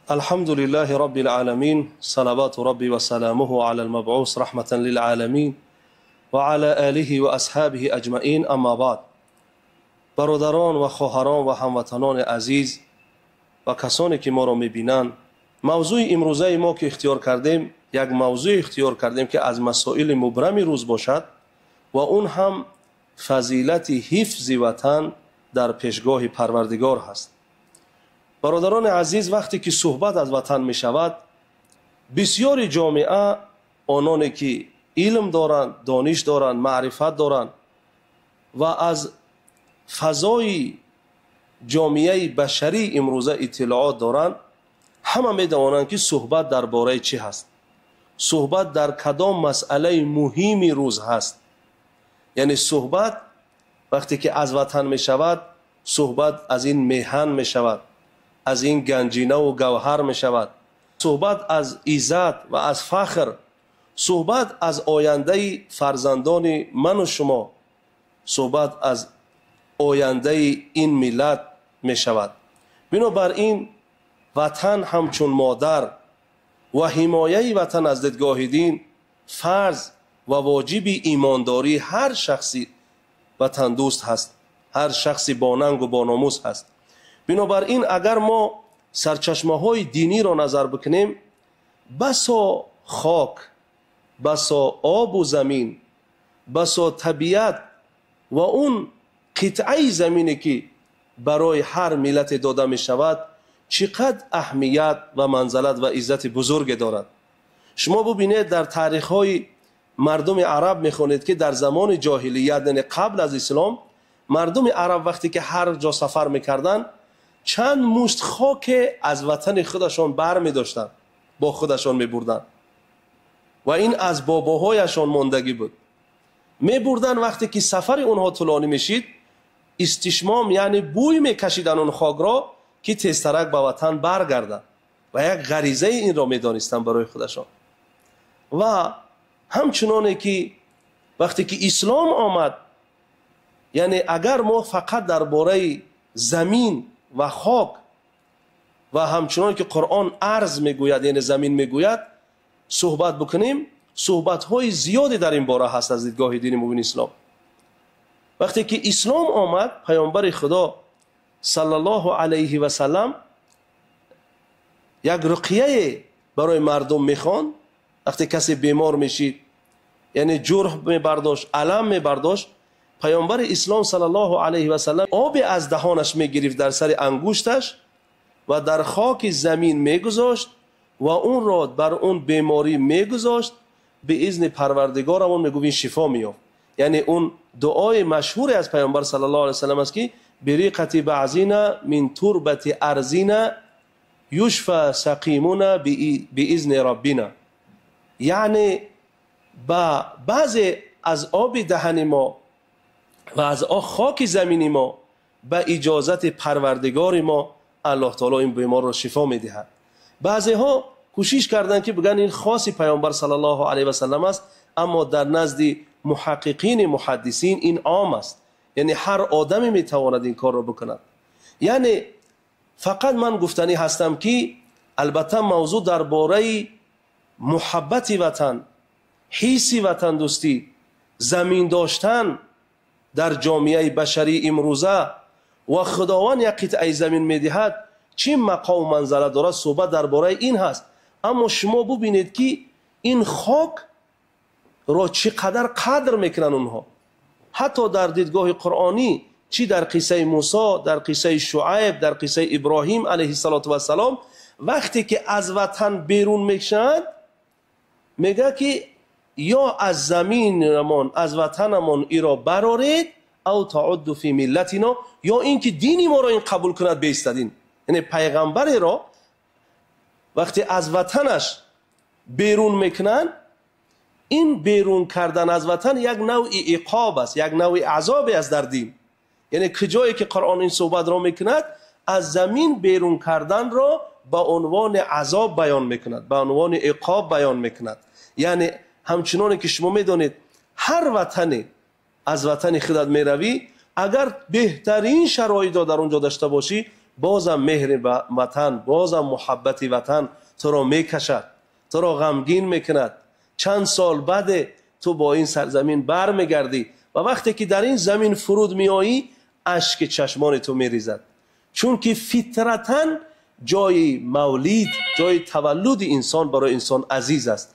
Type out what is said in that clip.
الحمد لله رب العالمين، صلوات ربي وسلامه على المبعوث رحمة للعالمين وعلى آله وأصحابه أجمعين، أما بعد. برادران و خواهران و هموطنان عزیز و کسانی که ما را میبینند، موضوع امروزه ما که اختیار کردیم، یک موضوع اختیار کردیم که از مسائل مبرم روز باشد و اون هم فضیلت حفظ وطن در پیشگاه پروردگار هست. برادران عزیز، وقتی که صحبت از وطن می شود، بسیاری جامعه آنانی که علم دارند، دانش دارند، معرفت دارند و از فضای جامعه بشری امروزه اطلاعات دارند، همه می دانند که صحبت درباره چی هست، صحبت در کدام مسئله مهمی روز هست. یعنی صحبت وقتی که از وطن می شود، صحبت از این میهن می شود، از این گنجینه و گوهر می شود، صحبت از عزت و از فخر، صحبت از آینده فرزندان من و شما، صحبت از آینده این ملت می شود. بنابراین وطن همچون مادر و حمایه وطن از دیدگاه دین فرض و واجب ایمانداری هر شخصی وطن دوست هست، هر شخصی با ننگ و با ناموس هست. بنابراین اگر ما سرچشمه های دینی را نظر بکنیم، بسا خاک، بسا آب و زمین، بسا طبیعت و اون قطعه زمینی که برای هر ملت داده می شود چقدر اهمیت و منزلت و عزت بزرگ دارد. شما ببینید در تاریخ های مردم عرب میخونید که در زمان جاهلیت، یعنی قبل از اسلام، مردم عرب وقتی که هر جا سفر میکردن چند مشت خاک از وطن خودشان بر می داشتن، با خودشان می بردن و این از باباهایشان ماندگی بود. می بردن وقتی که سفر اونها طولانی میشید، استشمام یعنی بوی میکشیدن اون خاک را که تیزترک به وطن برگردن و یک غریزه این را میدانستن برای خودشان. و همچنانه که وقتی که اسلام آمد، یعنی اگر ما فقط درباره زمین و خاک و همچنان که قرآن ارض میگوید، یعنی زمین میگوید، صحبت بکنیم، صحبت های زیادی در این باره هست از دیدگاه دین مبین اسلام. وقتی که اسلام آمد، پیامبر خدا صلی الله علیه و سلم یک رقیه برای مردم میخوان. وقتی کسی بیمار میشید، یعنی جرح میبرداشت، الم میبرداشت، پیامبر اسلام صلی الله علیه و سلم آب از دهانش میگرفت در سر انگشتش و در خاک زمین میگذاشت و اون را بر اون بیماری میگذاشت. به اذن پروردگارمون میگفت این شفا میافت. یعنی اون دعای مشهور از پیامبر صلی الله علیه و سلم است که بریقت بعضینا من تربت ارضینا یشفى سقیمنا باذن ربنا، یعنی با بعضی از آب دهن ما و از خاک زمین ما به اجازت پروردگار ما الله تعالی این بیمار را شفا میدهد. بعضی ها کوشش کردند که بگن این خاص پیامبر صلی الله علیه و سلم است، اما در نزد محققین محدثین این عام است، یعنی هر آدمی میتواند این کار را بکند. یعنی فقط من گفتنی هستم که البته موضوع درباره محبت وطن، حیث وطن دوستی، زمین داشتن در جامعه بشری امروزه و خداوند یک قطعه زمین میدهد چه مقام و منزله دارد، صحبت درباره این هست. اما شما ببینید که این خاک را چقدر قدر میکنن اونها، حتی در دیدگاه قرآنی، چی در قصه موسی، در قصه شعیب، در قصه ابراهیم علیه السلام، وقتی که از وطن بیرون میشن میگه که یا از زمینمان، از وطنمان ای را برارید، او تعد فی ملتنا، یا اینکه دینی ما را این قبول کند بیستدین. یعنی پیغمبر را وقتی از وطنش بیرون میکنن، این بیرون کردن از وطن یک نوع عقاب است، یک نوع عذاب است در دین. یعنی کجایی که قرآن این صحبت را میکند، از زمین بیرون کردن را به عنوان عذاب بیان میکند، به عنوان عقاب بیان میکند. یعنی همچنان که شما میدانید هر وطنی از وطن خودت میروی، اگر بهترین شرایط را در اونجا داشته باشی، бозам меҳри ватан, бозам муҳаббати ватан туро мекашад, туро ғамгин мекунад. Чанд сол баъде ту бо ин сарзамин бармегардӣ ва вақте ки дар ин замин фуруд меоӣ, ашки чашмони ту мерезад, чунки фитратан ҷои мавлид, ҷои таваллуди инсон барои инсон азиз аст.